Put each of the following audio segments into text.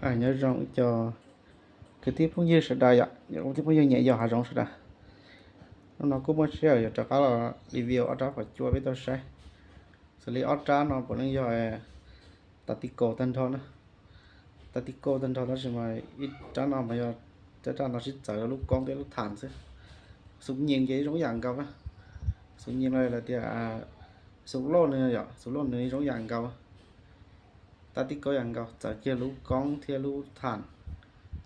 Nyob zoo ib co kwv tij phooj ywg sawv daws yom, kwv tij phooj ywg nyiam yos hav zoov sawv daws. Hnub no kuj muaj sij hawm yuav rov qab los review ob rab phom cua peb tau saib. Xws li ob rab no puav leej yog tactical tag nrho na. Tactical tag nrho tab sis mas ib rab no mas yog, rab no sib txawv lub koob thiab lub tham xwb. Xus nyem ces zoo yam nkaus na. Xus nyem los tias xus loj nws yom, xus loj nws zoo yam nkaus. Tactical yam nkaus, txawv kiag lub koob thiab lub tham,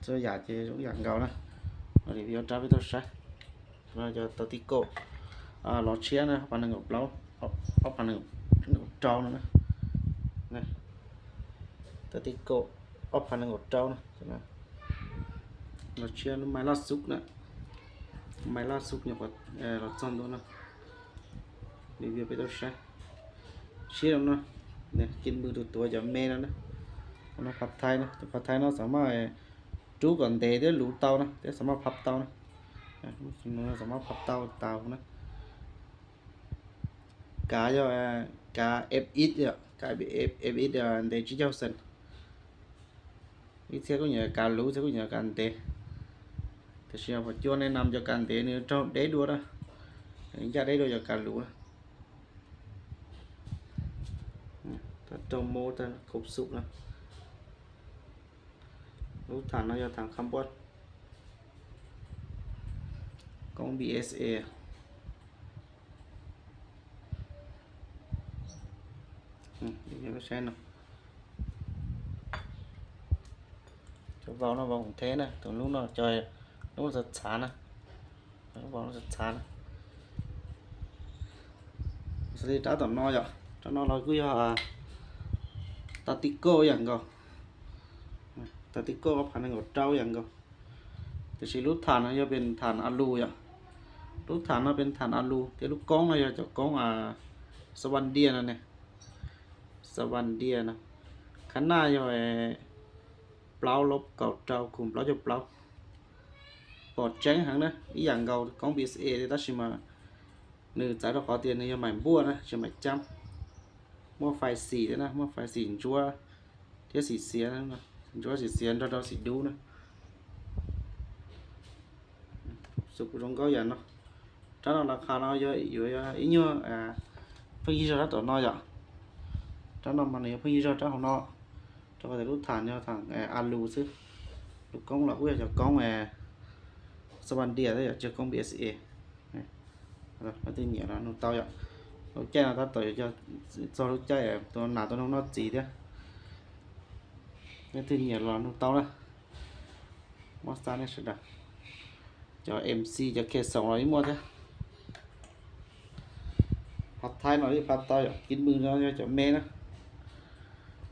txhua yam ces zoo yam nkaus na. Review ob rab peb tau saib. Cov tactical los tshiab na, ob phav nees nkaum plaub, ob phav nees nkaum rau no na. Tactical ob phav nees nkaum rau na. Los tshiab lub mai laj xub na, mai laj xub nyuam qhuav los txog ntua no. Review peb tau saib. Tshiab no, kis mws tus tuav cov me no na. Qhov no phav thaib na, cov phav thaib no xav maj rub kom ntev thiab luv tau na, thiab xav maj phab tau na. Xav maj phab tau tau na. Kav yog kav F X, kav F X ntev tsib caug xees. Ib txhia kuj nyiam kav luv, txhia kuj nyiam kav ntev. Tiam sis phom cua ne nam cov kav ntev nws raug deb dua na, ncaj deb dua cov kav luv na. Raug mub, raug kub xub na. Lub tham no yog tham carbon, koob B S A. Saib no, cov vau no vau theb na, tus lub no cov lub txhav txhav na, lub vau txhav txhav na. Xws li rab tom no yom, rab no los kuj yog tactical yam nkaus, tactical ob phav nees nkaum rau yam nkaus. Tiam sis lub tham no yog pes tham alu yom, lub tham no pes tham alu thiab lub koob no yog cov koob Savandia no ne, Savandia no. Khab naj yog plaub lub kaum rau khoom plaub caug plaub. Pom tseeb heev na, ib yam nkaus koob B S A li tab sis mas nws txawv rau qhov tias nws yog maim npuaj na tsis maim cab. Muaj fais xim thiab na, muaj fais xim ntsuab thiab xim xiav, ntsuab xim xiav nrog rau xim dub na. Xus kuj zoo nkauj yam no. Rab no las qha no yog yuav ib nyuag pheej yig zog rab tom no yom. Rab no mas nws yuav pheej yig zog rab hauv no, rau qhov tias lub tham yog tham alu xwb. Lub koob los kuj yog cov koob Savandia thiab yom, tsis yog koob B S A. Leej twg nyiam los nug tau yom. Lub caij no tab tom yuav txog lub caij tus nas tua noog noj txiv thiab. Leej twg nyiam los nug tau na. Muab xa nej sawv daws. Cov M C cov Khe Xoom los yeej muaj thiab. Phav Thaib no yeej phav tau yom, kis mws no yog cov me na.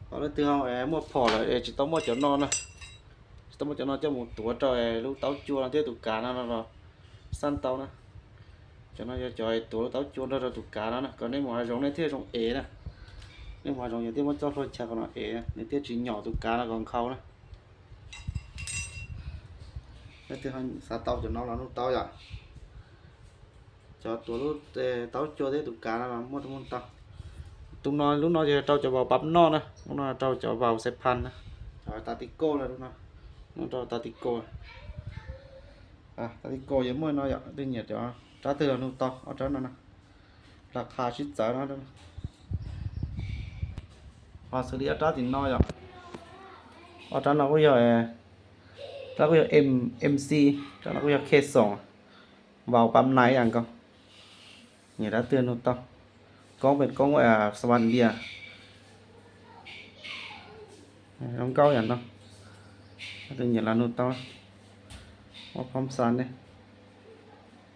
Ho leej twg muaj phom lawm es tsis tau muaj cov no na, tsis tau muaj cov no coj mus tuav rau lub taub cua no thiab tus kav no los xaj tau na. Cov no yog cov tuav lub taub cua nrog rau tus kav no na, kom nej mus hav zoov nej thiaj zoo ev na. Nej mus hav zoov yog thiaj muab coj hlua chaw qhov no ev, nws thiaj tsis nyom tus kav no kom nkhaus na. Leej twg xav tau cov no los nug tau yom. Cov tuav lub taub cua thiab tus kav no los muaj muaj tau. Tus no lub no yog rau cov vau pab noj na, lub no rau cov vau xaiv phas na. Cov tas ti koj na, lub no rau tas ti koj. Tas ti koj yog muaj no yom, leej twg nyiam cov rab twg los nug tau ob rab no na. Las qha sib txawv no. Ho xws li ob rab tim no yom, ob rab no kuj yog, rab kuj yog MC, rab no kuj yog Khe Xoom, vau pab nai ib yam nkaus. Nyiam rab twg nug tau. Koob pes koob Savandia, zoo nkauj yam no. Leej twg nyiam los nug tau. Muab phoob xa nej.